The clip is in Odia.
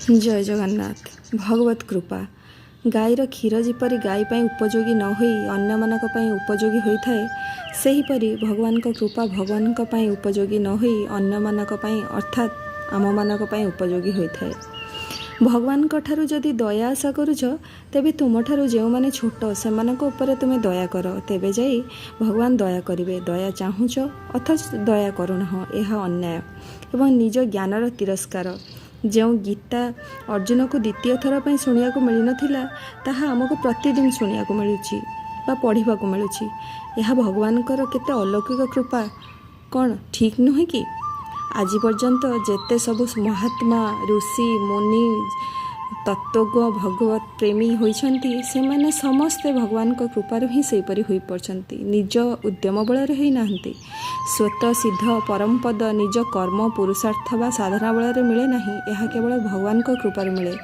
ଜୟ ଜଗନ୍ନାଥ। ଭଗବତ କୃପା। ଗାଈର କ୍ଷୀର ଯେପରି ଗାଈ ପାଇଁ ଉପଯୋଗୀ ନ ହୋଇ ଅନ୍ୟମାନଙ୍କ ପାଇଁ ଉପଯୋଗୀ ହୋଇଥାଏ, ସେହିପରି ଭଗବାନଙ୍କ କୃପା ଭଗବାନଙ୍କ ପାଇଁ ଉପଯୋଗୀ ନ ହୋଇ ଅନ୍ୟମାନଙ୍କ ପାଇଁ, ଅର୍ଥାତ୍ ଆମମାନଙ୍କ ପାଇଁ ଉପଯୋଗୀ ହୋଇଥାଏ। ଭଗବାନଙ୍କ ଠାରୁ ଯଦି ଦୟା ଆଶା କରୁଛ, ତେବେ ତୁମଠାରୁ ଯେଉଁମାନେ ଛୋଟ ସେମାନଙ୍କ ଉପରେ ତୁମେ ଦୟା କର, ତେବେ ଯାଇ ଭଗବାନ ଦୟା କରିବେ। ଦୟା ଚାହୁଁଛ ଅଥଚ ଦୟା କରୁନାହଁ, ଏହା ଅନ୍ୟାୟ ଏବଂ ନିଜ ଜ୍ଞାନର ତିରସ୍କାର। ଯେଉଁ ଗୀତା ଅର୍ଜୁନକୁ ଦ୍ୱିତୀୟ ଥର ପାଇଁ ଶୁଣିବାକୁ ମିଳିନଥିଲା, ତାହା ଆମକୁ ପ୍ରତିଦିନ ଶୁଣିବାକୁ ମିଳୁଛି ବା ପଢ଼ିବାକୁ ମିଳୁଛି। ଏହା ଭଗବାନଙ୍କର କେତେ ଅଲୌକିକ କୃପା, କ'ଣ ଠିକ୍ ନୁହେଁ କି? ଆଜି ପର୍ଯ୍ୟନ୍ତ ଯେତେ ସବୁ ମହାତ୍ମା, ଋଷି, ମୁନି, ତତ୍ତ୍ୱଜ୍ଞ, ଭଗବତ ପ୍ରେମୀ ହୋଇଛନ୍ତି, ସେମାନେ ସମସ୍ତେ ଭଗବାନଙ୍କ କୃପାରୁ ହିଁ ସେହିପରି ହୋଇପାରୁଛନ୍ତି, ନିଜ ଉଦ୍ୟମ ବଳରେ ହୋଇନାହାନ୍ତି। ସ୍ୱତଃ ସିଦ୍ଧ ପରମପଦ ନିଜ କର୍ମ, ପୁରୁଷାର୍ଥ ବା ସାଧନା ବଳରେ ମିଳେ ନାହିଁ। ଏହା କେବଳ ଭଗବାନଙ୍କ କୃପାରୁ ମିଳେ।